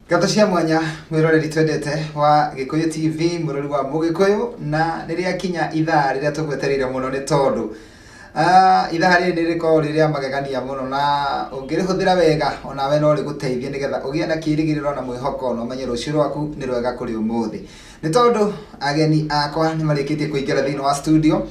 Ngatho cia mwanya mwiroreri twendete wa Gikuyu TV, mwirori wa Mugikuyu, na rĩrĩa kinya ithaa rĩrĩa tũgwetereire mũno nĩ tondũ ithaa rĩrĩ nĩ rĩkoragwo rĩ rĩa magegania mũno, na ũngĩrĩhũthĩra wega onawe no rĩgũteithie nĩgetha ũgĩe na kĩĩrĩgĩrĩro na mwĩhoko na ũmenye rũciũ rwaku nĩ rwega kũrĩ ũmũthĩ. Nĩ tondũ ageni akwa nĩ marĩkĩtie kũingĩra thĩinĩ wa studio,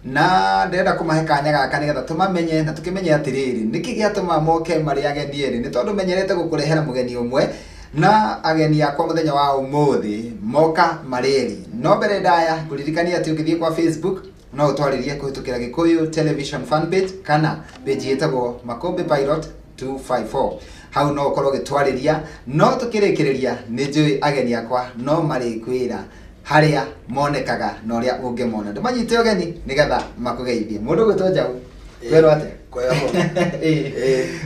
na ndĩrenda kũmahe kanya gaka nĩgetha tũmamenye na tũkĩmenye atĩrĩrĩ, nĩkĩ gĩatũma moke marĩ ageni erĩ. Nĩ tondũ menyerete gũkũrehera mũgeni ũmwe, na ageni akwa mũthenya wa ũmũthĩ moka marĩ erĩ. No mbere ndaya ngũririkania atĩ ũngĩthiĩ kwa Facebook no ũtwarĩrie kũhĩtũkĩra Gĩkũyũ Television fan page kana page ĩtagwo Makũmbĩ Pilot 254. Hau no ũkorwo ũgĩtwarĩria. No tũkĩrĩkĩrĩria, nĩ njũĩ ageni akwa no marĩkwĩra harĩa monekaga na ũrĩa ũngĩmona. Ndĩmanyite ũgeni nĩgetha makũgeithie. Mũndũ ũgwĩtwo Njaũ, kwĩrwo atĩa? Kwega mũno.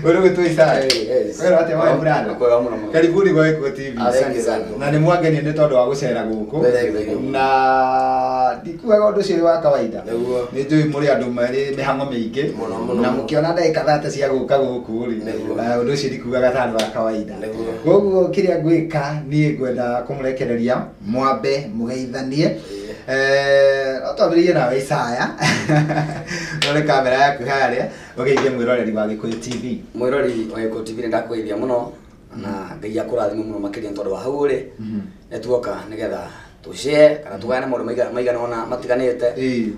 Mũndũ ũgwĩtwo Isaya, Yes. kwĩrwo atĩa my brother? Kwega mũno mũno. Karibuni gwa Gĩkũyũ TV. Asante sana. Na nĩ mwangenia nĩ tondũ wa gũcera gũkũ. Thank you, thank you. Na ndikuaga ũndũ ũcio wĩ wa kawaida. Nĩguo. Nĩ njũĩ mũrĩ andũ marĩ mĩhang'o mĩingĩ. Mũno, mũno, Na mũno. mũkĩona ndagĩka 30 cia gũka gũkũ rĩ, Nĩguo. ũndũ ũcio ndikuaga ta wa kawaida. Nĩguo. Koguo kĩrĩa ngwĩka niĩ ngwenda kũmũrekereria mwambe mũgeithanie. No twambĩrĩrie nawe Isaya. Rore kamera yaku harĩa ũgeithie mwĩroreri wa Gĩkũyũ TV. Mwĩroreri wa Gĩkũyũ TV, nĩ ndakũgeithia mũno na Ngai akũrathime mũno makĩria nĩ tondũ wa hau ũrĩ. Nĩ tuoka nĩgetha tũshare kana tũgayane maũndũ maigana ũna matiganĩte.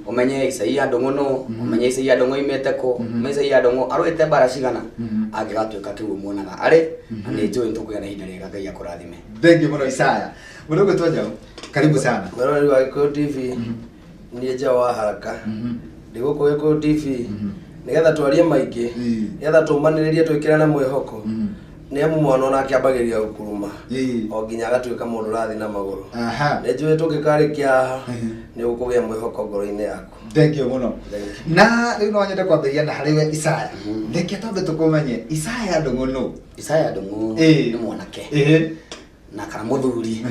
Ũmenye Isaia Ndũng'ũ nũ, ũmenye Isaia Ndũng'ũ aimĩte kũ, ũmenye Isaia Ndũng'ũ arũĩte mbara cigana angĩgatuĩka kĩu ũmuonaga arĩ, na nĩ njũĩ nĩ tũkũgĩa na ihinda rĩega. Ngai akũrathime. Thank you mũno Isaya. Mũndũ ũgwĩtwo Njaũ, karibu sana. Mwĩroreri wa Gĩkũyũ TV, niĩ Njaũ wa Haraka. Ndĩ gũkũ Gĩkũyũ TV nĩgetha twarie maingĩ, nĩgetha tũmanĩrĩrie, twĩkĩrane mwĩhoko, nĩ amu mwana onake ambagĩrĩria gũkuruma o nginya agatuĩka mũndũ ũrathiĩ na magũrũ. Nĩ njũĩ tũngĩkarĩkia haha nĩ ũkũgĩa mwĩhoko ngoro-inĩ yaku. Thank you mũno. Thank you. Na rĩu no nyende kwambĩrĩria na harĩ we Isaya. Reke twambe tũkũmenye Isaya Ndũng'ũ nũ. Isaya Ndũng'ũ nĩ mwanake na kana mũthuri.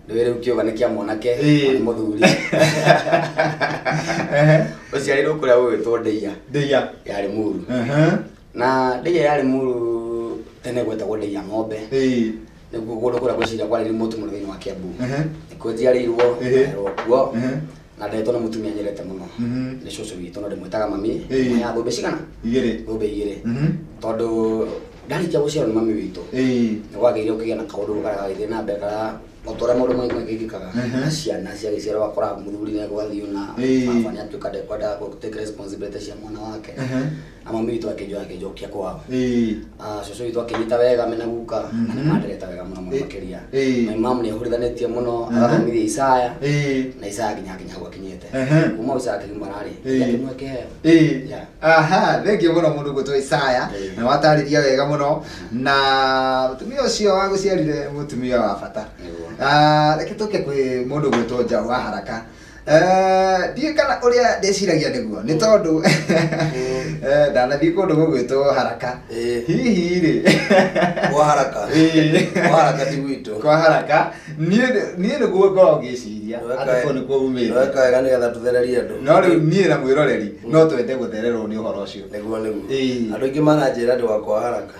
Rĩu rĩu kĩũga nĩ kĩa mwanake, nĩ mũthuri. Ũciarĩirwo kũrĩa gũgwĩtwo Ndeia. Ndeia. Ya Limuru. Na Ndeia ya Limuru tene gwetagwo Ndeia ng'ombe. Nĩguo kũndũ kũrĩa gwĩciria kwarĩ remote mũno thĩinĩ wa Kiambu. Nĩkuo njiarĩirwo, ngarerwo kuo. Na ndetwo nĩ mũtumia nyendete mũno. Nĩ cũcũ witũ, no ndĩmwĩtaga mami. Ya thũmbĩ cigana? Igĩrĩ. Thũmbĩ igĩrĩ. Tondũ ndarĩkia gũciarwo nĩ mami witũ, nĩ kwagĩrĩire kũgĩa na kaũndũ karĩa gagĩthiĩ na mbere karĩa o ta ũrĩa maũndũ maingĩ magĩkĩkaga. Na ciana ciagĩciarwo ũgakora mũthuri nĩ egwathiĩ na baba nĩ atuĩka ndekwenda gũ take responsibility cia mwana wake. Na mami witũ akĩnjoya akĩnjokia kwao. Cũcũ witũ akĩnyita wega mena guka, na nĩ manderete wega mũno mũno makĩria. My mom nĩ ahũrithanĩtie mũno, agathomithia Isaya, na Isaya nginya akinya hau akinyĩte. Kuma hau Isaya akĩgimara rĩ, akĩmũhe kĩheo. Yeah. Aha, thank you mũno mũndũ gwĩtwo Isaya. Na watarĩria wega mũno, na mũtumia ũcio wagũciarire mũtumia wa bata. Reke tũke kwĩ mũndũ gwĩtwo Njaũ wa Haraka. Ndiũĩ kana ũrĩa ndĩciragia nĩguo, nĩ tondũ ndanathiĩ kũndũ gũgwĩtwo Haraka. Hihi rĩ, Kwa Haraka. Kwa Haraka ti gwitũ. Kwa Haraka niĩ nĩguo ngoragwo ngĩciria atĩ kũu nĩkuo umĩte. Weka wega nĩgetha tũthererie andũ. No rĩu niĩ na mwĩroreri no twende gũthererwo nĩ ũhoro ũcio. Nĩguo nĩguo. Andũ aingĩ maranjĩra ndĩ wa kwa Haraka.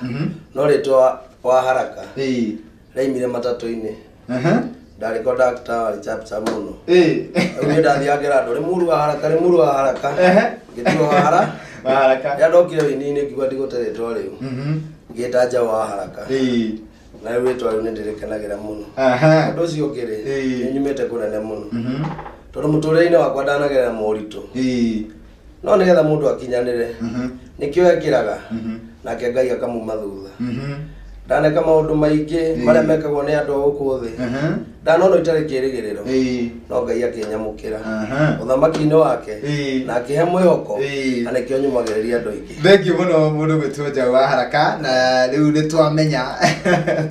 No rĩtwa wa Haraka rĩaimire matatũ-inĩ. Ndarĩ conductor warĩ chap chap mũno. Rĩu niĩ ndathiaga ngera andũ, Limuru wa Haraka, Limuru wa Haraka. Ngĩtigwo wa Haraka. Wa Haraka. Rĩrĩa ndokire wĩini-inĩ ngiuga ndigũte rĩtwa rĩu. Ngĩta Njaũ wa Haraka. Na rĩu rĩtwa rĩu nĩ ndĩrĩkenagĩra mũno. Ũndũ ũcio ũngĩ rĩ, nĩ nyumĩte kũnene mũno. Tondũ mũtũrĩre-inĩ wakwa ndanagerera moritũ. No nĩgetha mũndũ akinyanĩre, nĩkĩo ekĩraga, nake Ngai akamuma thutha. Ndaneka maũndũ maingĩ marĩa mekagwo nĩ andũ a gũkũ thĩ. Ndanona itarĩ kĩrĩgĩrĩro, no Ngai akĩnyamũkĩra ũthamaki-inĩ wake na akĩhe mwĩhoko, na nĩkĩo nyumagĩrĩria andũ aingĩ. Thank you mũno mũndũ gwĩtwo Njaũ wa Haraka, na rĩu nĩ twamenya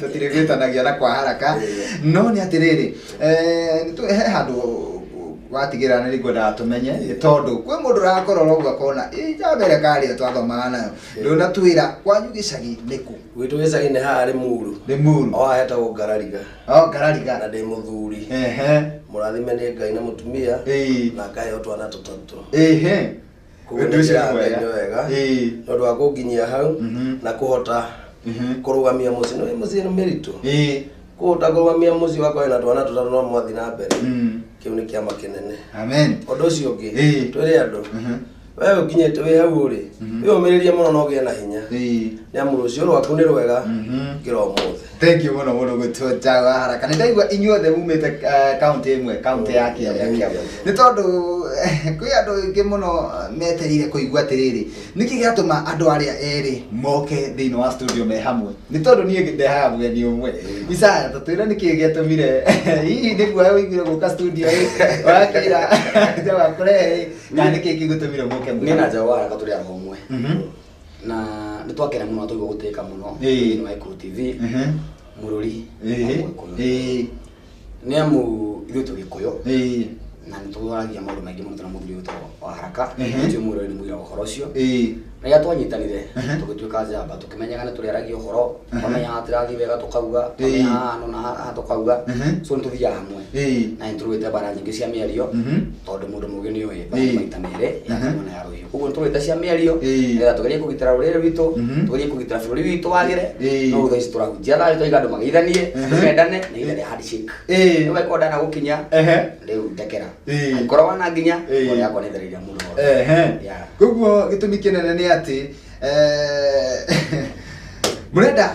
tũtirĩ gwĩtanagia na kwa Haraka. No nĩ atĩrĩrĩ, he handũ watigĩra nĩ ngwendaga tũmenye, nĩ tondũ kwĩ mũndũ ũrakorora ũguo akona njamba ĩrĩa karĩa twathomaga nayo ndũnatwĩra kwanyu gĩcagi nĩkũ? Gwitũ gĩcagi nĩ haha Limuru. Limuru. O haha hetagwo Ngarariga. O Ngarariga. Na ndĩ mũthuri. Mũrathime nĩ Ngai na mũtumia. Na akaheo twana tũtatũ. Koguo Ũndũ ũcio nĩ nĩ mwega. Ngai nĩ wega. Nĩ ũndũ wa kũnginyia hau na kũhota kũrũgamia mũciĩ. Nĩ mũciĩ nĩ mĩritũ. Kũhota kũrũgamia mũciĩ wakwa wĩna twana tũtatũ no mwathiĩ na mbere, kĩu nĩ kĩama kĩnene. Amen. Ũndũ ũcio ũngĩ, twĩre andũ, we ũkinyĩte wĩ hau rĩ, wĩyũmĩrĩrie mũno na ũgĩe na hinya, nĩ amu rũciũ rwaku nĩ rwega gũkĩra ũmũthĩ. Thank you mũno mũno gwĩtwo Njaũ wa Haraka. Nĩ ndaigua inyuothe mumĩte kaunti ĩmwe, kaunti ya Kiambu. Nĩ tondũ kwĩ andũ aingĩ mũno metereire kũigua atĩrĩrĩ, nĩkĩ gĩatũma andũ arĩa erĩ moke thĩinĩ wa studio me hamwe? Nĩ tondũ niĩ ndehaga mũgeni ũmwe. Isaya, tũtwĩre nĩkĩ gĩatũmire hihi nĩguo ũiguire gũka studio ĩ, ũrakĩra Njaũ akũrehe ĩ, kana nĩkĩ gĩgũtũmire mũke Niĩ na Njaũ wa Haraka tũrĩ andũ amwe. Na nĩ twakena mũno twaigua gũtĩĩka mũno thĩinĩ wa Gĩkũyũ TV, mũrũri wa Mũgĩkũyũ. Nĩ amu ithuĩ twĩ Gĩkũyũ na nĩ tũragia maũndũ maingĩ mũno tũna mũthuri wĩtagwo wa Haraka. Ũcio mũrũri nĩ mũira wa ũhoro ũcio. Na rĩrĩa twanyitanire tũgĩtuĩka njamba, tũkĩmenyaga nĩ tũrĩaragia ũhoro, twamenyaga tũrathiĩ wega tũkauga, twamenya haha no na haha tũkauga. So nĩ tũthiaga hamwe. Na nĩ tũrũĩte mbara nyingĩ cia mĩario, tondũ mũndũ mũũgĩ nĩ ũĩ mbara maita merĩ, ya kanua na ya rũhiũ. Koguo nĩ tũrũĩte cia mĩario, nĩgetha tũgerie kũgitĩra rũrĩrĩ rwitũ, tũgerie kũgitĩra bũrũri witũ wagĩre. No rĩu thaa ici tũrahunjia thayũ, twaiga andũ mageithanie, andũ mendane, na ihinda rĩa handshake. Rĩu angĩkorwo ndanagũkinya, rĩu ndekera. Angĩkorwo wananginya, ngoro yakwa nĩ ĩthereire mũno. Koguo gĩtũmi kĩnene nĩ atĩ mũrenda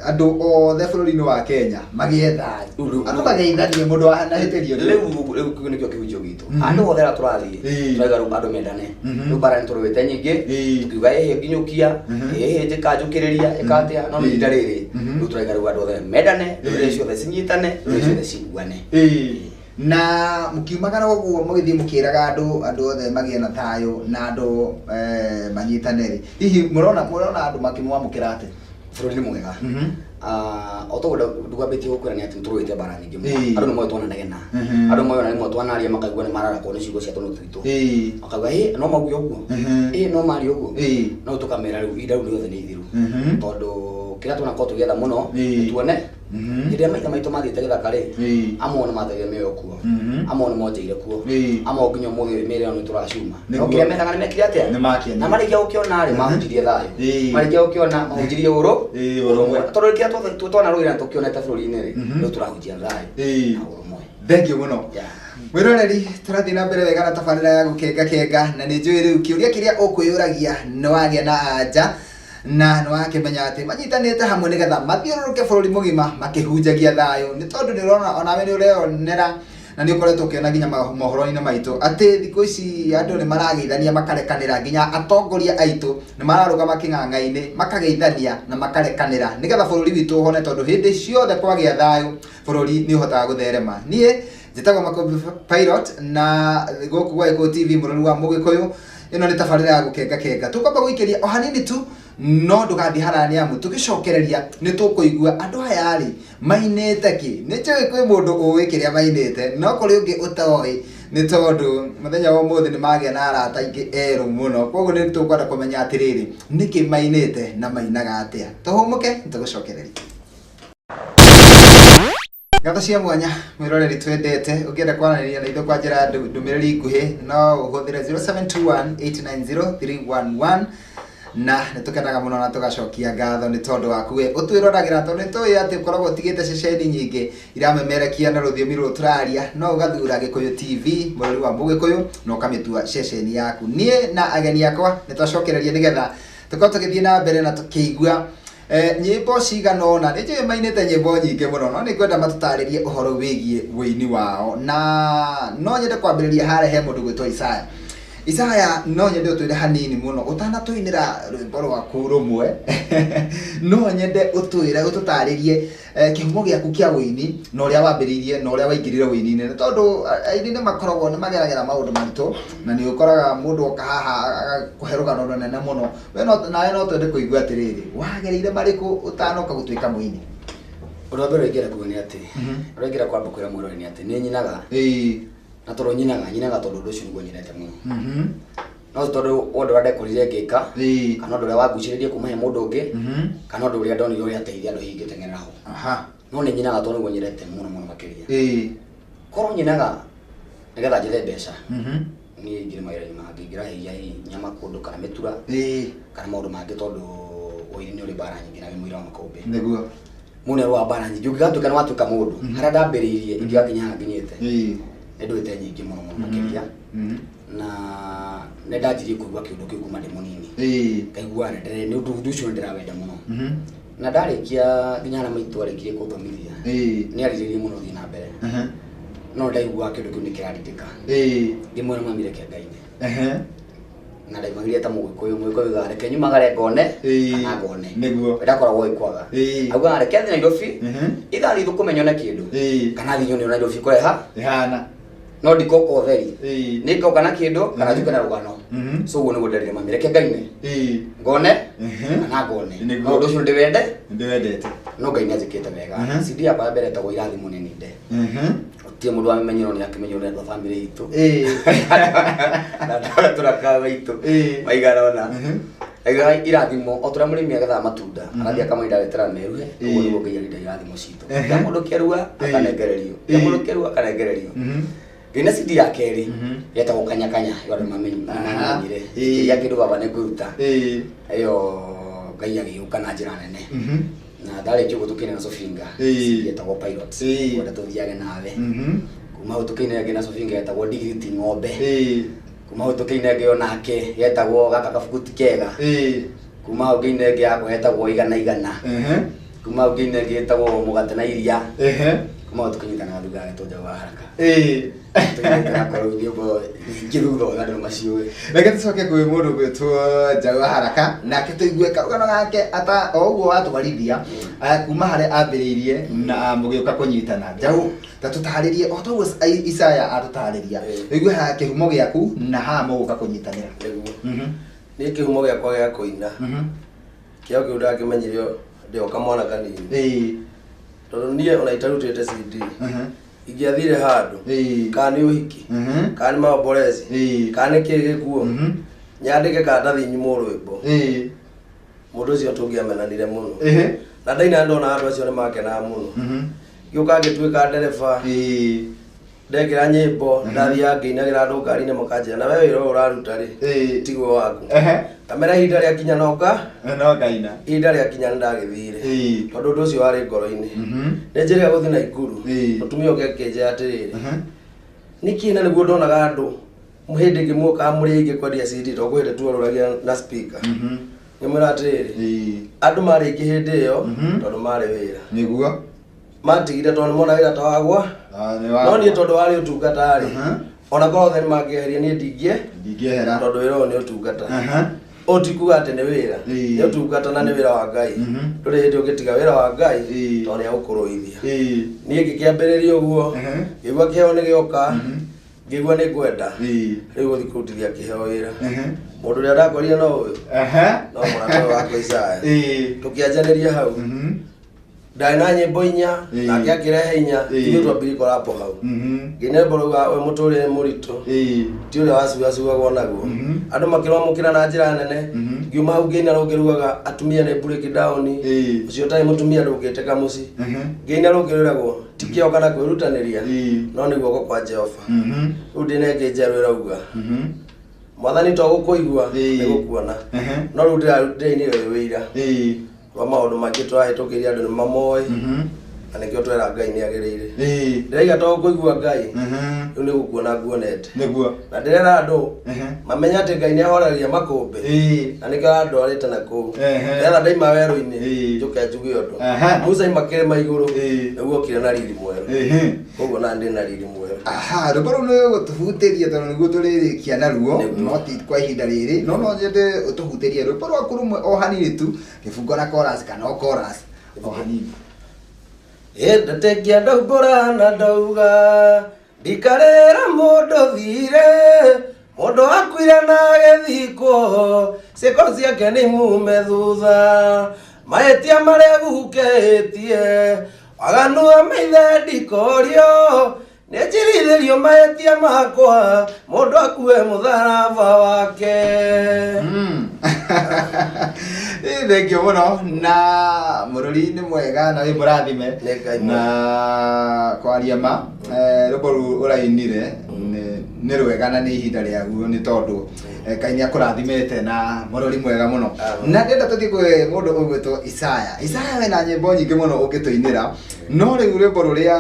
andũ othe bũrũri-inĩ wa Kenya magĩe thayũ, andũ mageithanie, mũndũ ahanahĩtĩrio. Rĩu rĩu kĩu nĩkĩo kĩhunjio gitũ. Andũ othe arĩa tũrathiĩ, tũrauga rĩu andũ mendane. Rĩu mbara nĩ tũrũĩte nyingĩ, tũkiuga ĩhĩ nginyũkia, ĩhĩ njĩka njũkĩrĩria, ĩka atĩa, no nĩ ihinda rĩrĩ rĩu tũrauga rĩu andũ othe mendane, ndũrĩrĩ ciothe cinyitane, ndũrĩrĩ ciothe ciguane. Na mũkiumagara ũguo mũgĩthiĩ mũkĩraga andũ othe magĩe na thayũ na andũ manyitane rĩ, hihi mũrona andũ makĩmwamũkĩra atĩa? Bũrũri nĩ mwega. O toguo ndugambĩtie gũkwĩra nĩ atĩ nĩtũrũĩte mbara nyingĩ mũno. Andũ nĩ moĩ twananegena, andũ moĩ ona rĩmwe twanaria makaigua nĩ mararakwo nĩ ciugo cia tũnua twitũ, makauga ĩ no mauge ũguo, ĩ no marie ũguo, no tũkamera rĩu ihinda rĩu rĩothe nĩ ithiru, tondũ kĩrĩa tuonakorwo tũgĩetha mũno nĩ tuone hĩndĩ ĩrĩa maithe maitũ mathiĩte gĩthaka rĩ, amwe nĩ mateire mĩoyo kuo, amwe nĩ monjeire kuo, amwe nginya ũmũthĩ mĩĩrĩ yao nĩ tũracuma. No kĩrĩa mendaga nĩ mekire atĩa? Na marĩkia gũkĩona rĩ, mahunjirie thayũ, marĩkia gũkĩona mahunjirie ũrũmwe, tondũ kĩrĩa twanarũĩra na tũkĩonete bũrũri-inĩ rĩ, rĩu tũrahunjia thayũ na ũrũmwe. Thank you mũno. Mwĩroreri, tũrathiĩ na mbere wega na tabarĩra ya gũkenga kenga, na nĩ njũĩ rĩu kĩũria kĩrĩa ũkwĩyũragia nĩ wagĩa na anja na nĩ wakĩmenya atĩ manyitanĩte hamwe nĩgetha mathiũrũrũke bũrũri mũgima makĩhunjagia thayũ, nĩ tondũ nĩ ũrona onawe nĩ ũreyonera na nĩ ũkoretwo ũkĩona nginya mohoro-inĩ maitũ atĩ thikũ ici andũ nĩ marageithania makarekanĩra, nginya atongoria aitũ nĩ mararũgama kĩng'ang'a-inĩ makageithania na makarekanĩra nĩgetha bũrũri witũ ũhone, tondũ hĩndĩ ciothe kwagĩa thayũ bũrũri nĩ ũhotaga gũtherema. Niĩ njĩtagwo Makũmbĩ Pilot na gũkũ gwa Gĩkũyũ TV mũrori wa Mũgĩkũyũ, ĩno nĩ tabarĩra ya gũkenga kenga. Tũkwamba gũikĩria o hanini tu, no ndũgathiĩ haraya nĩ amu tũgĩcokereria nĩ tũkũigua andũ aya rĩ mainĩte kĩ. Nĩ njũĩ kwĩ mũndũ ũĩ kĩrĩa mainĩte, no kũrĩ ũngĩ ũtoĩ, nĩ tondũ mũthenya wa ũmũthĩ nĩ magĩa na arata aingĩ erũ mũno. Koguo nĩ tũkwenda kũmenya atĩrĩrĩ, nĩkĩ mainĩte na mainaga atĩa. Tũhũmũke nĩtũgũcokereria. Ngatho cia mwanya mwĩroreri twendete, ũngĩenda kwaranĩria na ithuĩ kwa njĩra ya ndũmĩrĩri nguhĩ no ũhũthĩre 0721890311, na nĩ tũkenaga mũno na tũgacokia ngatho nĩ tondũ waku we ũtwĩroragĩra, tondũ nĩ tũĩ atĩ ũkoragwo ũtigĩte ceceni nyingĩ iramemerekia na rũthiomi rũrũ tũraria, no ũgathura Gĩkũyũ TV mũrori wa Mũgĩkũyũ na ũkamĩtua ceceni yaku. Niĩ na ageni akwa nĩ twacokereria nĩgetha tũkorwo tũgĩthiĩ na mbere na tũkĩigua nyĩmbo cigana ũna. Nĩ njũĩ mainĩte nyĩmbo nyingĩ mũno, no nĩ ngwenda matũtarĩrie ũhoro wĩgiĩ ũini wao, na no nyende kwambĩrĩria harĩa he mũndũ gwĩtwo Isaya. Isaya, no nyende ũtwĩre hanini mũno ũtanatũinĩra rwĩmbo rwaku rũmwe, no nyende ũtwĩre ũtũtarĩrie kĩhumo gĩaku kĩa ũini na ũrĩa wambĩrĩirie na ũrĩa waingĩrire ũini-inĩ, nĩ tondũ aini nĩ makoragwo nĩ mageragĩra maũndũ maritũ, na nĩ ũkoraga mũndũ oka haha agakũhe rũgano rũnene mũno. We nawe no twende kũigua atĩrĩrĩ, wagereire marĩkũ ũtanoka gũtuĩka mũini? Ũndũ wa mbere ingĩenda kuga nĩ atĩ, ũrĩa ingĩenda kwamba kwĩra mwĩroreri nĩ atĩ nĩ nyinaga, na tondũ nyinaga tondũ ũndũ ũcio nĩguo nyendete mũno. No tondũ ũndũ ũrĩa ndekorire ngĩka, kana ũndũ ũrĩa wangucĩrĩirie kuma he mũndũ ũngĩ, kana ũndũ ũrĩa ndonire ũrĩa ateithia andũ hihi ngĩteng'erera ho. No nĩ nyinaga tondũ nĩguo nyendete mũno mũno makĩria. Korwo nyinaga nĩgetha njethe mbeca, niĩ ingĩrĩ mawĩra-inĩ mangĩ, ingĩraheia hihi nyama kũndũ kana mĩtura, kana maũndũ mangĩ, tondũ ũini nĩ ũrĩ mbara nyingĩ na wĩ mũira wa makũmbĩ. Nĩguo. Mũndũ nĩ mbara nyingĩ ũngĩgatuĩka nĩ watuĩka mũndũ harĩa ndambĩrĩirie ingĩgakinya haha nginyĩte nĩ ndũĩte nyingĩ mũno mũno makĩria na nĩ ndanjirie kũigua kĩũndũ kĩu kuma ndĩ mũnini ngaigua nĩ ũndũ ũcio nĩ ndĩrawenda mũno na ndarĩkia nginya harĩa maitũ arĩkirie kũthomithia nĩ arirĩrie mũno thiĩ na mbere no ndaigua kĩndũ kĩu nĩ kĩrarindĩka ngĩmwĩra mami reke ngaine na ndaimagirie ta mũgĩkũyũ mũgĩkũyũ augaga reke nyumagare ngone kana ngone Nĩguo. Ndakoragwo ĩkwaga augaga reke thiĩ Nairobi ithaa thiĩ thũkũme nyone kĩndũ kana thiĩ nyone Nairobi kũreha Ĩhana no ndikoka ũtheri nĩ ngoka na kĩndũ kana njuke na rũgano so ũguo nĩguo nderire mami reke ngaine ngone kana ngone no ũndũ ũcio ndĩwende ndĩwendete no Ngai nĩ anjĩkĩte wega CD yakwa ya mbere ĩtagwo Irathimo nĩ Ninde gũtirĩ mũndũ wamenyerwo nĩ akĩmenyerwo nĩ andũ a bamĩrĩ itũ na andũ tũrakaga itũ maigana ũna Aigaga irathimo o torĩa mũrĩmi agethaga matunda agathiĩ akamarinda agetera meruhe ũguo nĩguo Ngai arinda irathimo citũ kĩa mũndũ kĩerua akanengererio kĩa mũndũ kĩerua akanengererio ngĩina CD ya kerĩ yetagwo kanya kanya ĩyo andũ mamenyire kĩrĩa kĩndũ baba nĩ ngũruta ĩyo Ngai agĩũka na njĩra nene na ndarĩkia ũguo tũkĩina na Sofinga CD yetagwo Pilot kwenda tũthiage nawe kuma hau tũkĩina ĩngĩ na Sofinga yetagwo Dignity Ng'ombe kuma hau tũkĩina ĩngĩ onake yetagwo gaka kabuku ti kega kuma hau ngĩina ĩngĩ yakwa yetagwo igana igana kuma hau ngĩina ĩngĩ ĩtagwo mũgate na iria kuma hau tũkĩnyitana thutha agetwo Njaũ wa Haraka tũkĩnyitana korwo nyĩmbo nyingĩ thutha ũyũ andũ nĩmaciũĩ reke tũcoke kwĩ mũndũ gwĩtwo Njaũ wa Haraka nake tũigue karũgano gake ata o ũguo watwarithia kuma harĩa ambĩrĩirie na mũgĩũka kũnyitana Njaũ ta tũtarĩrie o toguo Isaya atũtarĩria ũigue haha kĩhumo gĩaku na haha mũgũka kũnyitanĩra nĩguo niĩ kĩhumo gĩakwa gĩa kũina kĩo kĩu ndakĩmenyire ndĩ o kamwana kanini tondũ niĩ ona itarutĩte CD ingĩathire handũ kana nĩ ũhiki kana nĩ maomborezi kana nĩ kĩĩ gĩkuo nyandĩke karatathi nyumwo rwĩmbo mũndũ ũcio tũngĩamenanire mũno na ndaina ndona andũ acio nĩ makenaga mũno ngĩũka ngĩtuĩka ndereba ndekĩra nyĩmbo ndathiaga ngĩinagĩra andũ ngari-inĩ makanjĩra na we wĩra ũyũ ũraruta rĩ tiguo waku ngamera ihinda rĩakinya noka no ngaina ihinda rĩakinya nĩ ndagĩthire tondũ ũndũ ũcio warĩ ngoro-inĩ nĩ njĩrĩga gũthiĩ Naikuru mũtumia ũngĩ akĩnjĩra atĩrĩrĩ nĩkĩ na nĩguo ndonaga andũ hĩndĩ ĩngĩ muokaga mũrĩ aingĩ kwendia CD tondũ kwĩ hĩndĩ tuorũragia na speaker ngĩmwĩra atĩrĩrĩ andũ marĩ aingĩ hĩndĩ ĩyo tondũ marĩ wĩra nĩguo matigire tondũ nĩmona wĩra ta wagwa no niĩ tondũ warĩ ũtungata rĩ ona korwo othe nĩmangĩeheria niĩ ndingĩehera tondũ wĩra ũyũ nĩ ũtungata ũyũ ti kuga atĩ nĩ wĩra nĩ ũtungata na nĩ wĩra wa Ngai ndũrĩ hĩndĩ ũngĩtiga wĩra wa Ngai tondũ nĩ agũkũrũithia niĩ ngĩkĩambĩrĩria ũguo ngĩigua kĩheo nĩ gĩoka ngĩigua nĩ ngwenda rĩu gũthiĩ kũrutithia kĩheo wĩra mũndũ ũrĩa ndakorire no ũyũ no mũrata ũyũ wakwa Isaya tũkĩanjanĩria hau ndarĩ na nyĩmbo inya nake akĩrehe inya ithuĩ twambirie korapo hau ngĩina rwĩmbo rũu we mũtũrĩre mũritũ ti ũrĩa wacuacuagwo naguo andũ makĩrwamũkĩra na njĩra nene ngiuma hau ngĩina rũngĩ rugaga atumia nĩ breakdown ũcio ũtarĩ mũtumia ndũngĩtĩka mũciĩ ngĩina rũngĩ rwĩragwo ti kĩo kana kwĩrutanĩria no nĩ guoko kwa Jehova rĩu ndĩna ĩngĩ njerũ ĩrauga mwathani to gũkũigua nĩ gũkuona no rĩu ndĩrainire wĩ wĩira rwa maũndũ maingĩ tũrahĩtũkĩria andũ nĩ mamoĩ na nĩkĩo twera Ngai nĩ agĩrĩire ndĩraiga to gũkũigua Ngai rĩu nĩ gũkuona nguonete nĩguo na ndĩrera andũ mamenye atĩ Ngai nĩ ahoreria makũmbĩ na nĩkĩo andwarĩte na kũu nĩgetha ndaima werũ-inĩ njũke njuge ũndũ Musa aima kĩrĩma igũrũ nĩguo okire na riri mwerũ koguo na ndĩ na riri mwerũ aha rwĩmbo rũu nĩ gũtũhutĩria tondũ nĩguo tũrĩrĩkia naruo no ti kwa ihinda rĩrĩ no no nyende ũtũhutĩrie rwĩmbo rwaku rũmwe o hanini tu kĩbungo na chorus kana o chorus o hanini Ndatekia ndaumbũra na ndauga ndikarĩra mũndũ thire mũndũ akuire na agĩthikwo ciĩko ciake nĩ imume thutha mahĩtia marĩa gukĩtie waganu wa maithe ndikorio nĩ njirithĩrio mahĩtia makwa mũndũ akue mũtharaba wake Thengio mũno na mũrũri nĩ mwega na wĩ mũrathime na kwaria ma rwĩmbo rũu ũrainire nĩ rwega na nĩ ihinda rĩaguo nĩ tondũ Ngai nĩ akũrathimĩte na mũrori mwega mũno. Na ndĩrenda tũthiĩ kwĩ mũndũ ũgwĩtwo Isaya. Isaya, wĩna nyĩmbo nyingĩ mũno ũngĩtũinĩra, no rĩu rwĩmbo rũrĩa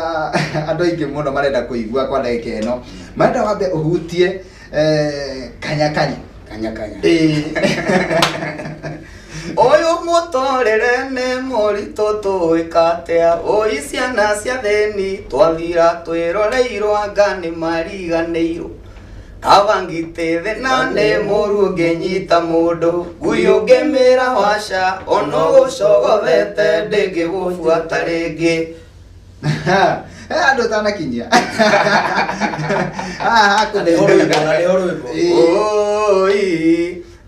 andũ aingĩ mũno marenda kũigua kwa ndagĩka ĩno, marenda wambe ũhutie kanya kanya. Kanya kanya. Ĩĩ. Ũyũ mũtũrĩre nĩ mũritũ, tũĩka atĩa? Ũi ciana cia thĩni twathira twĩroreirwo, anga nĩ mariganĩirwo. Kaba ngitĩ thĩna nĩ mũru ũngĩnyita mũndũ, ngui ũngĩmĩra waca ona ũgũcogothete ndĩngĩgũbuata rĩngĩ. Andũ ũtanakinyia haha. Na nĩho rwĩmbo, na nĩho rwĩmbo. Ũi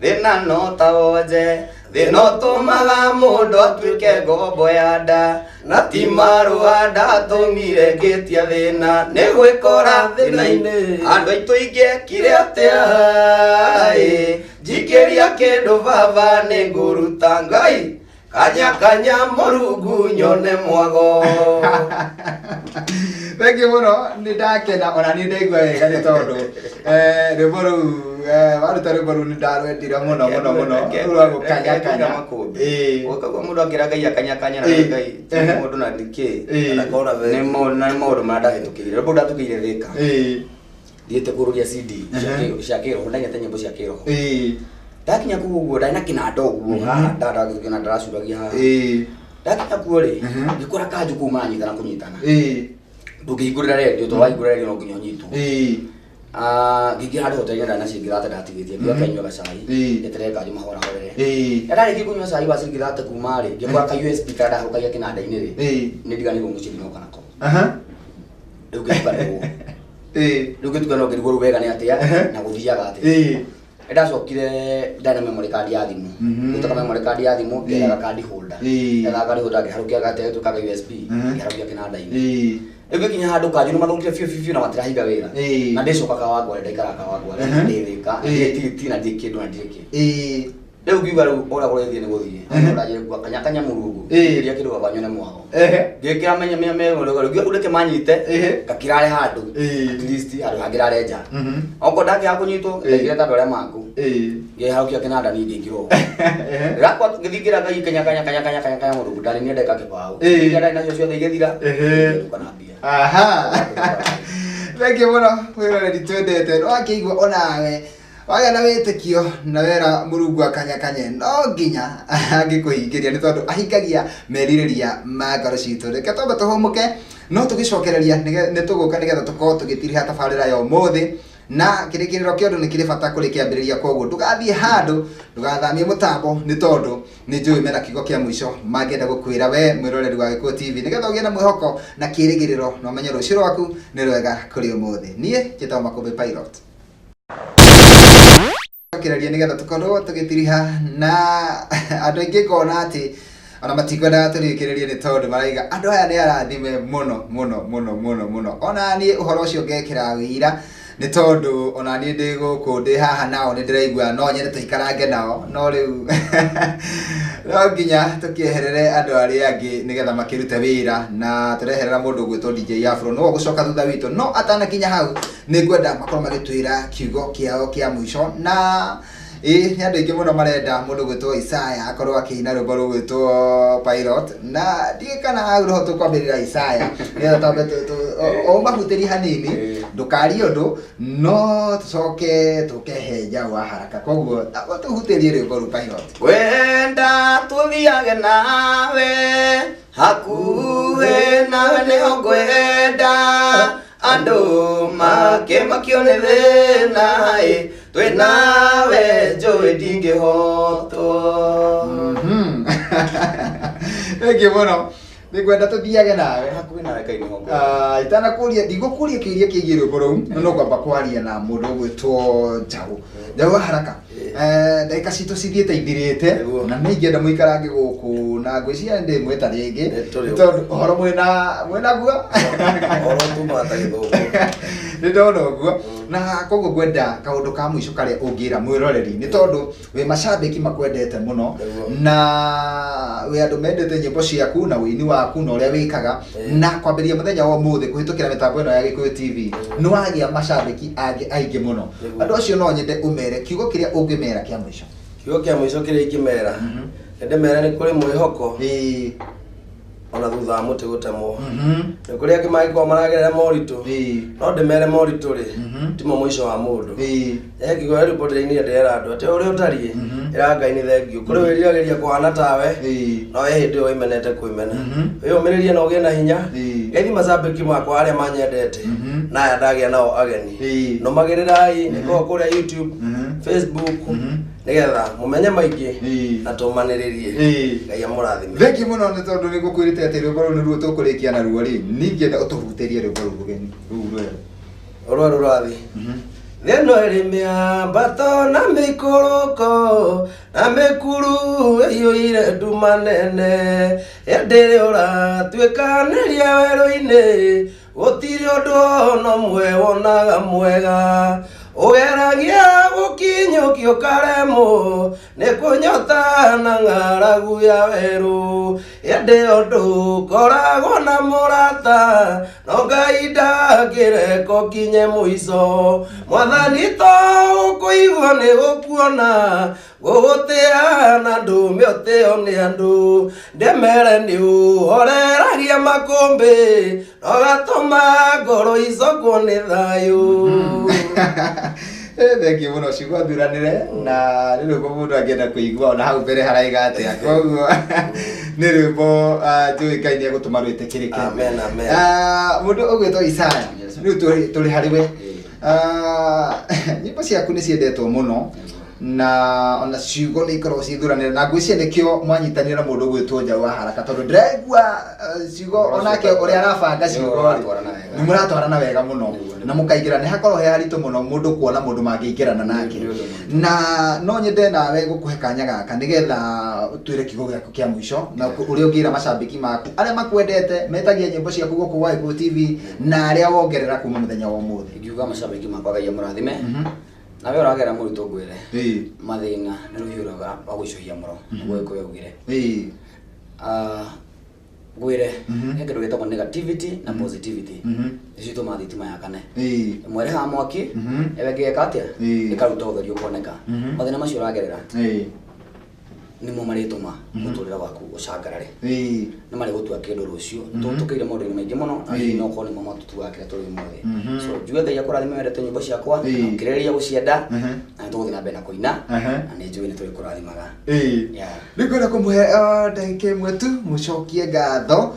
thĩna no ta wonje, thĩna ũtũmaga mũndũ atuĩke ngombo ya nda, na ti marũa ndatũmire ngĩtia thĩna nĩ gwĩkora thĩna-inĩ. Andũ aitũ ingĩekire atĩa? Ĩ, njikĩria kĩndũ baba nĩ ngũruta Ngai kanya kanya mũrungu nyone mwago. Thengiũ mũno, nĩ ndakena ona niĩ ndaigua wega nĩ tondũ rwĩmbo rũu, waruta rwĩmbo rũu nĩ ndarwendire mũno mũno mũno, rũu rwa gũkanya kanya. Ĩĩ. Koguo mũndũ akĩra Ngai akanya kanya na Ngai ti mũndũ na ndikĩ. Anakona nĩ maũndũ, na nĩ maũndũ marĩa ndahĩtũkĩire. Rwĩmbo ndatũkĩire Thĩka, thiĩte kũrũria CD cia kĩroho, ndainĩte nyĩmbo cia kĩroho. Ndakinya kũu ũguo ndarĩ na kĩnanda ũguo haha, ndakĩona ndaracuragia haha. Ndakinya kuo rĩ, ngĩkora kanjũ kũu maranyitana kũnyitana. Ndũngĩhingũrĩra redio, tondũ wahingũra redio no nginya ũnyitwo. Ah, ngĩingĩra handũ hoteli-inĩ ndarĩ na ciringi 30 ndatigĩtie, ngiuga kanyua gacai, njeterere kanjũ mahorahorere. Na ndarĩkia kũnyua cai wa ciringi 30 kuma rĩ, ngĩkora ka USB karĩa ndahũkagia kĩnanda-inĩ rĩ, nĩ ndiganĩirwo mũciĩ ndinoka nako. Rĩu ngĩtukanĩrwo. Rĩu ngĩtukanĩrwo, ngĩrigwo rĩu wega nĩ atĩa na gũthiaga atĩa. Nĩ ndacokire ndarĩ na memory card ya thimũ. Ngĩtuĩka memory card ya thimũ, ngĩethaga card holder. Ndethaga card holder, ngĩharũkia gatuĩka ka USB, ngĩharũkia kĩnanda-inĩ. Rĩu ngĩkinya handũ kanjũ nĩ mathũkire biũ biũ biũ na matirahinga wĩra. Na ndĩcoka Kawangware, ndaikaraga Kawangware, ndĩ Thĩka, na ndirĩ tigiti na ndirĩ kĩndũ na ndirĩ kĩ. Rĩu ngiuga rĩu ũrĩa kũrĩthiĩ nĩ gũthiĩ. Ũranjĩra kuga kanya kanya mũrungu. Kĩrĩa kĩndũ baba nyone mwago. Ngĩkĩra menya menya menya rĩu ngiuga reke manyite, ngakĩrare handũ. At least handũ hangĩrare nja. Okorwo ndakĩaga kũnyitwo, ndaigire ta andũ arĩa maku. Ngĩharũkia kĩnanda niĩ ngĩingĩra ũguo. Rĩrĩa ngĩthingĩra Ngai kanya kanya kanya kanya kanya kanya mũrungu, ndarĩ niĩ ndeka kĩbaũ. Iria ndarĩ nacio ciothe igĩthira. Ngĩenũka na mbia. Aha, thengiũ mũno mwĩroreri twendete. Nĩ wakĩigua onawe wagĩa na wĩtĩkio na wera mũrungu akanyakanye, no nginya angĩkũhingĩria nĩ tondũ ahingagia merirĩria ma ngoro citũ. Reke twambe tũhũmũke, no tũgĩcokereria nĩ tũgũka nĩgetha tũkorwo tũgĩtiriha tabarĩra ya ũmũthĩ, na kĩrĩkĩrĩro kĩa ũndũ nĩ kĩrĩ bata kũrĩ kĩambĩrĩria. Koguo ndũgathiĩ handũ, ndũgathamie mũtambo, nĩ tondũ nĩ njũĩ mena kiugo kĩa mũico mangĩenda gũkwĩra we mwĩroreri wa Gĩkũyũ TV, nĩgetha ũgĩe na mwĩhoko na kĩĩrĩgĩrĩro na ũmenye rũciũ rwaku nĩ rwega kũrĩ ũmũthĩ. Niĩ njĩtagwo Makũmbĩ Pilot. Kĩraria nĩgetha tũkorwo tũgĩtiriha na andũ aingĩ, ngona atĩ ona matikwendaga tũrĩkĩrĩrie nĩ tondũ maraiga andũ aya nĩ arathime mũno mũno mũno mũno mũno. Ona niĩ ũhoro ũcio ngekĩra wĩira nĩ tondũ ona niĩ ndĩ gũkũ, ndĩ haha nao, nĩ ndĩraigua no nyende tũikarange nao, no rĩu no nginya tũkĩeherere andũ arĩa angĩ nĩgetha makĩrute wĩra, na tũreherera mũndũ ũgwĩtwo DJ Afro nĩwe ũgũcoka thutha witũ. No atanakinya hau, nĩ ngwenda makorwo magĩtwĩra kiugo kĩao kĩa mũico. Na ĩ nĩ andũ aingĩ mũno marenda mũndũ gwĩtwo Isaya akorwo akĩina rwĩmbo rũgwĩtwo Pilot, na ndiũĩ kana hau nĩho tũkwambĩrĩra. Isaya, nĩgetha twambe o ũmahutĩrie hanini, ndũkarie ũndũ, no tũcoke tũkehe njaũ wa haraka. Koguo tũhutĩrie rwĩmbo rũu, Pilot. Wenda tũthiage nawe, hakuhĩ nawe nĩho ngwenda, andũ makĩmakio nĩ thĩna ĩ, twĩ nawe njũĩ ndingĩhotwo. Thengiũ mũno, nĩngwenda tũthiage nawe. Hakuhĩ nawe Ngai nĩho ngwenda. Ah, itanakũria, ndigũkũria kĩũria kĩgiĩ rwĩmbo rũu, no ngwamba kwaria na mũndũ ũgwĩtwo Njaũ, Njaũ wa haraka. Ndagĩka citũ cithiĩte ithirĩte. Na nĩ ingĩenda mũikarange gũkũ na ngwĩciria nĩ ndĩmwĩta rĩngĩ. Nĩ tũrĩ. Nĩ tondũ ũhoro mwĩna mwĩnaguo. Ũhoro tumaga ta gĩthũngũ. Nĩ ndona ũguo. Na koguo ngwenda kaundu ka mwisho karia ungira mwiroreri ni tondu wi macambiki makwendete muno na wi andu mendete nyimbo ciaku na wini waku na uria wikaga na kwambiria muthenya wa umuthi kuhitukira mitambo ino ya Gikuyu TV ni wagia macambiki angi aingi muno. Andu acio no nyende umere kiugo kiria ungimera kia mwisho. Kiugo kia mwisho kiria ingimera ndemera ni kuri mwihoko ona thutha wa muti gutemwo ni kuri angi mangĩkorwo maragerera moritũ no ndĩmere moritũ rĩ timo mũico wa mũndũ. Kiugo rĩu ndĩrainire ndĩrera andũ atĩ ũrĩa ũtariĩ ĩra Ngai nĩ thengiũ kũrĩ wĩriragĩria kũhana tawe no we hĩndĩ ĩyo wĩmenete kwĩmena wĩyũmĩrĩrie na ũgĩe na hinya. Ngeithi macambĩki makwa arĩa manyendete na aya ndagĩa nao ageni nũmagĩrĩrai nĩkorwo kũrĩa YouTube, Facebook nigetha mumenye maingi na tumaniririe Ngai amurathime. Thengi muno ni tondu ni ngukwirite ati rwimbo ruru niruo tukurikia naruo ri ningĩenda utuhutĩrie rwimbo rũu rũgeni rũu rwerũ rũrũ rũrathi. Thĩ ĩno ĩrĩ mĩambato na mĩikũrũko na mĩkuru ĩiyũire nduma nene ĩndĩ ĩrĩa ũratuĩkanĩria werũ-inĩ gũtirĩ ũndũ ona ũmwe wonaga mwega ũgeragia gũkinyũkia ũkaremwo nĩ kũnyota na ng'aragu ya werũ ĩndĩ ũndũ ũkoragwo na mũrata no Ngai ndangĩreka ũkinye mũico Mwathani to gũkũigua nĩ gũkuona gũgũtĩa na ndũme ũtĩo nĩ andũ ndĩmere nĩ ũhoreragia makũmbĩ na ũgatũma ngoro icokwo nĩ thayũ. Thengiũ mũno ciugo thuranĩre na nĩ rwĩmbo mũndũ angĩenda kũigua ona hau mbere haraiga atĩa koguo nĩ rwĩmbo njũĩ Ngai nĩ egũtũma rwĩtĩkĩrĩke. Amen, amen. Mũndũ ũgwĩtwo Isaya rĩu tũrĩ harĩ we. Nyĩmbo ciaku nĩ ciendetwo mũno na ona ciugo nĩ ikoragwo cithuranĩre na ngwĩciria nĩkĩo mwanyitanĩra na mũndũ ũgwĩtwo Njaũ wa Haraka tondũ ndĩraigua ciugo onake ũrĩa arabanga ciugo nĩ mũratwarana wega mũno na mũkaingĩra nĩ hakorwo he haritũ mũno mũndũ kuona mũndũ mangĩingĩrana nake na no nyende nawe gũkũhe kanya gaka nĩgetha ũtwĩre kiugo gĩaku kĩa mũico na ũrĩa ũngĩra macambĩki maku arĩa makwendete metagia nyĩmbo ciaku gũkũ gwa Gikuyu TV na arĩa wongerera kuma mũthenya wa ũmũthĩ. Ingiuga macambĩki makwa Ngai amũrathime nawe ũragera mũritũ ngwĩre mathĩna nĩ rũhiũ rwa gũicũhia mũro nĩguo Gĩkũyũ augire. Ngwĩre he kĩndũ gĩtagwo negativity na positivity nĩcio itũmaga thitima yakane ĩmwe ĩrehaga mwaki ĩyo ĩngĩ ĩgeka atĩa ĩkaruta ũtheri ũkoneka. Mathĩna macio ũragerera nĩmo marĩtũma mũtũrĩre waku ũcangarare nĩ marĩgũtua kĩndũ rũciũ tũkĩire maũndũ-inĩ maingĩ mũno na hihi no ũkorwo nĩmo matũtuaga kĩrĩa tũrĩ ũmũthĩ. So njuge Ngai akũrathime wendete nyĩmbo ciakwa na ũkĩrĩrĩria gũcienda na nĩtũgũthiĩ na mbere na kũina na nĩ njũĩ nĩtũrĩkũrathimaga. Rĩu ngwenda kũmũhe ndagĩka ĩmwe tu mũcokie ngatho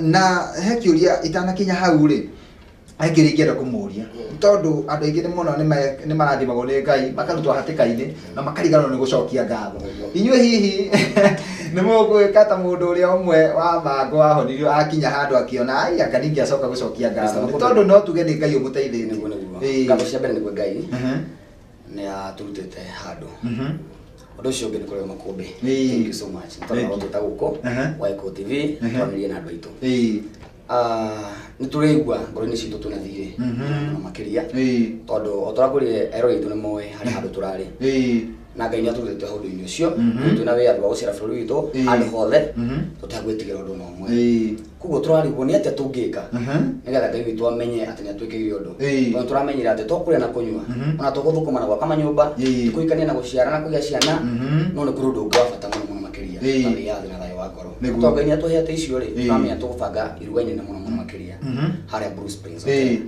na he kĩũria itanakinya hau rĩ he kĩũria ingĩenda kũmũria tondũ andũ aingĩ nĩ mũno nĩ marathimagwo nĩ Ngai makarutwo hatĩka-inĩ na makariganĩrwo nĩ gũcokia ngatho. Inyuĩ hihi nĩ mũgwĩka ta mũndũ ũrĩa ũmwe wa mango wahonirio akinya handũ akĩona ai anga ningĩacoka gũcokia ngatho nĩ tondũ no tuge nĩ Ngai ũmũteithĩtie. Ngatho cia mbere nĩ kwĩ Ngai nĩ atũrutĩte handũ. Ũndũ ũcio ũngĩ nĩ kũrĩ Makũmbĩ. Thank you so much. Nĩ tondũ wa gũtwĩta gũkũ gwa Gikuyu TV twaranĩrie na andũ aitũ. Nĩ tũraigua ngoro-inĩ citũ twĩna thirĩ mũno makĩria tondũ o ta ũrĩa ngwĩrire eroreri aitũ nĩ moĩ harĩ handũ tũrarĩ na Ngai nĩ atũrutĩte ũndũ-inĩ ũcio twĩna wĩyathi wa gũcera bũrũri witũ handũ hothe tũtegwĩtigĩra ũndũ ona ũmwe. Koguo tũrarigwo nĩ atĩa tũngĩka nĩgetha Ngai witũ amenye atĩ nĩ atwĩkĩire ũndũ tondũ tũramenyire atĩ to kũrĩa na kũnyua ona to gũthũkũma na gwaka manyũmba ti kũhikania na gũciara na kũgĩa ciana no nĩ kũrĩ ũndũ ũngĩ wa bata mũno mũno makĩria ta wĩyathi na thayũ wa ngoro. Tondũ Ngai nĩ atũheete icio rĩ tũramenya tũgũbanga iruga inene mũno mũno makĩria harĩa Blue Springs Hotel.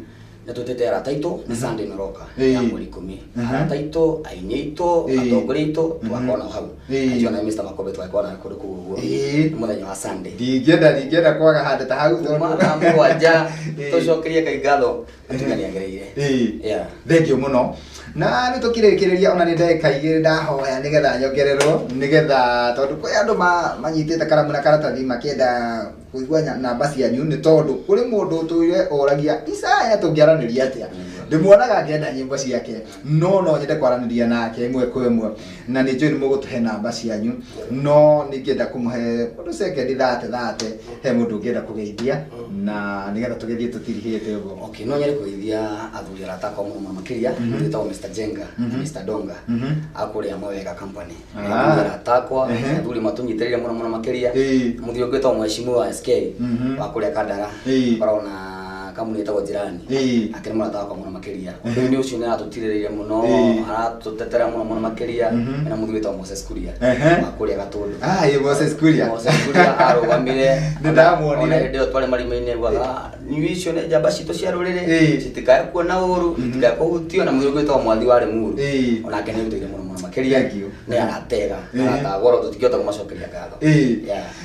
Nĩ twĩtĩte arata aitũ nĩ Sunday ĩno ĩroka ya mweri 10 arata aitũ aini aitũ atongoria aitũ tũgakorwo nao hau. Njona Mr. Makombe tũgakorwo nao kũndũ kũu ũguo nĩ mũthenya wa Sunday. Ndingĩenda kwaga handũ ta hau kuma thaa mũgwanja tũcokerie Ngai ngatho atumia nĩ agereire. Thengiũ mũno na nĩ tũkĩrĩkĩrĩria ona nĩ ndagĩka igĩrĩ ndahoya nĩgetha nyongererwo nĩgetha tondũ kwĩ andũ manyitĩte karamu na karatathi makĩenda kũigua namba cianyu nĩ tondũ kũrĩ mũndũ ũtũire oragia Isaya tũngĩaranĩria atĩa Ndĩmuonaga ngĩenda nyĩmbo ciake, no no nyende kwaranĩria nake ĩmwe kwa ĩmwe, na nĩ njũĩ nĩ mũgũtũhe namba cianyu, no nĩngĩenda kũmũhe ũndũ sekendi thate thate, he mũndũ ũngĩenda kũgeithia na nĩgetha tũgĩthiĩ tũtirihĩte ũguo. Okay, no nyende kũgeithia athuri arata akwa mũno mũno makĩria, wĩtagwo Mr. Jenga na Mr. Donga akũrĩa Mawega Company. Athuri arata akwa, athuri matũnyitĩrĩire mũno mũno makĩria. Mũthuri ũngĩ wĩtagwo Mheshimiwa SK wa kũrĩa Kandara, koragwo na kambuni ĩtagwo Jirani, ake nĩ mũrata wakwa mũno makĩria. Ũndũ-inĩ ũcio nĩ aratũtirĩrĩire mũno, aratũtetera mũno mũno makĩria. Na mũthuri wĩtagwo Moses Kuria wa kũrĩa Gatũndũ. Ah, ĩ Moses Kuria. Moses Kuria arũgamire. Nĩ ndamuonire. Ona hĩndĩ ĩyo twarĩ marima-inĩ augaga niĩ icio nĩ njamba citũ cia rũrĩrĩ, citikae kuona ũru, citikae kũhutio. Na mũthuri ũngĩ wĩtagwo Mwathi wa Limuru, onake nĩ arutĩire mũno mũno makĩria. Thank you. Nĩ aratega arata goro, tũtingĩhota kũmacokeria ngatho.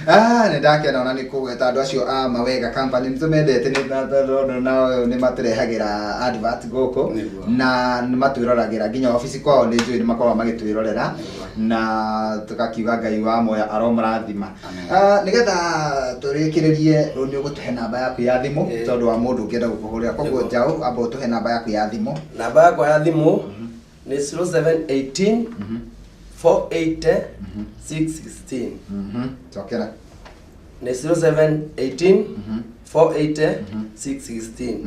Ah, nĩ ndakena ona nĩ kũgweta andũ acio a Mawega Company, nĩ tũmendete nĩ tondũ nao nĩ matũrehagĩra advert gũkũ na nĩ matwĩroragĩra nginya obici kwao, nĩ njũĩ nĩ makoragwo magĩtwĩrorera, na tũgakiuga Ngai wa moya aromũrathima. Ah, nĩgetha tũrĩkĩrĩrie, rĩu nĩ ũgũtũhe namba yaku ya thimũ tondũ wa mũndũ ũngĩenda gũkũhũrĩra, koguo njaũ amba ũtũhe namba yaku ya thimũ. Namba yakwa ya thimũ nĩ 0718 480 616. Cokera. Nĩ 0718 480 616.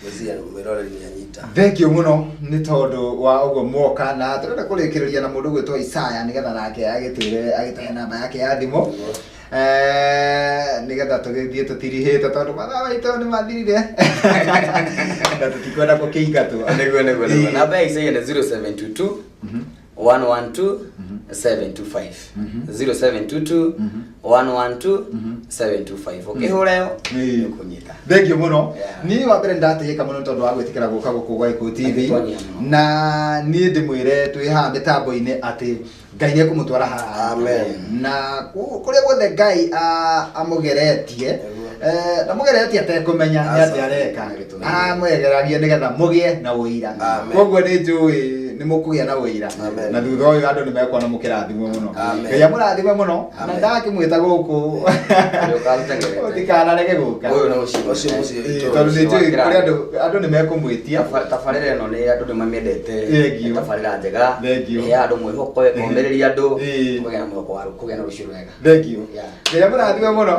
Gwĩciria mwĩroreri nĩ anyita. Thank you mũno nĩ tondũ wa ũguo mwoka, na tũrenda kũrĩkĩrĩria na mũndũ gwĩtwo Isaya nĩgetha nake agĩtwĩre, agĩtũhe namba yake ya thimũ, nĩgetha tũgĩthiĩ tũtirihĩte tondũ mathaa maitũ nĩ mathirire na tũtikwenda gũkĩingatwo. Nĩguo. Namba ya Isaiah nĩ 0722 112 725, 0722 112 725. Ũkĩhũra ĩyo nĩũkũnyita. Thank you mũno. Niĩ wa mbere ndatĩĩka mũno nĩ tondũ wa gwĩtĩkĩra gũka gũkũ gwa Gĩkũyũ TV. Nĩtwanyia mũno. Na niĩ ndĩmwĩre twĩ haha mĩtambo-inĩ atĩ Ngai nĩ ekũmũtwara haha. Amen. Na kũrĩa guothe Ngai amũgeretie, ndamũgeretie atekũmenya nĩ atĩa areka, amwegeragia nĩgetha mũgĩe na ũira. Amen. Koguo nĩ njũĩ nĩ mũkũgĩa na ũira Amen. na thutha ũyũ andũ nĩ mekuona mũkĩrathimwo mũno. Amen. Ngai amũrathime mũno na Amen. ndakĩmwĩta gũkũ Ũrĩa ũtikanarege gũka. Ũyũ nĩ mũciĩ. Ũcio mũciĩ witũ. Tondũ nĩ njũĩ kũrĩ andũ andũ nĩ mekũmwĩtia. Tabarĩra ĩno nĩ andũ nĩ mamĩendete. Thank you. Nĩ tabarĩra njega. Thank you. Ĩheaga andũ mwĩhoko, ĩkomĩrĩria andũ kũgĩa na mwĩhoko wa kũgĩa na rũciũ rwega. Thank you. Ngai amũrathime mũno.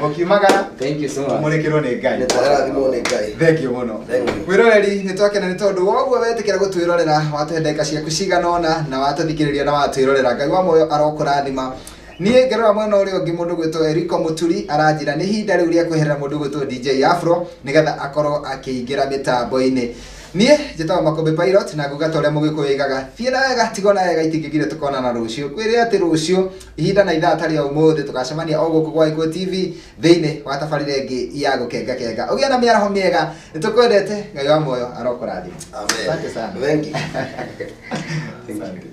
Mũkiumagara Thank you so much. mũrĩkĩrwo nĩ Ngai. Nĩtũrathimwo nĩ Ngai. Thank you mũno. Thank you. Mwĩroreri, nĩ twakena nĩ tondũ woguo wetĩkĩra gũtwĩrorera, watũhe ndagĩka ciaku cigana ũna na watũthikĩrĩria na watwĩrorera. Ngai wa muoyo arokũrathima. Niĩ ngĩrora mwena ũrĩa ũngĩ, mũndũ gwĩtwo Eriko Mũturi aranjĩra nĩ ihinda rĩu rĩa kweherera mũndũ gwĩtwo DJ Afro nĩgetha akorwo akĩingĩra mĩtambo-inĩ. Niĩ njĩtagwo Makũmbĩ Pilot na nguga ta ũrĩa Mũgĩkũyũ oigaga, thiĩ na wega, tigwo na wega, itingĩgire tũkonana rũciũ. Kwĩre atĩ rũciũ ihinda na ithaa ta rĩa ũmũthĩ tũgacemania o gũkũ gwa Gĩkũyũ TV thĩinĩ wa tabarĩra ĩngĩ ya gũkengakenga. Ũgĩe na mĩaraho mĩega, nĩ tũkwendete. Ngai wa muoyo arokũrathima. Amen. Asante sana. Thank you. Asante.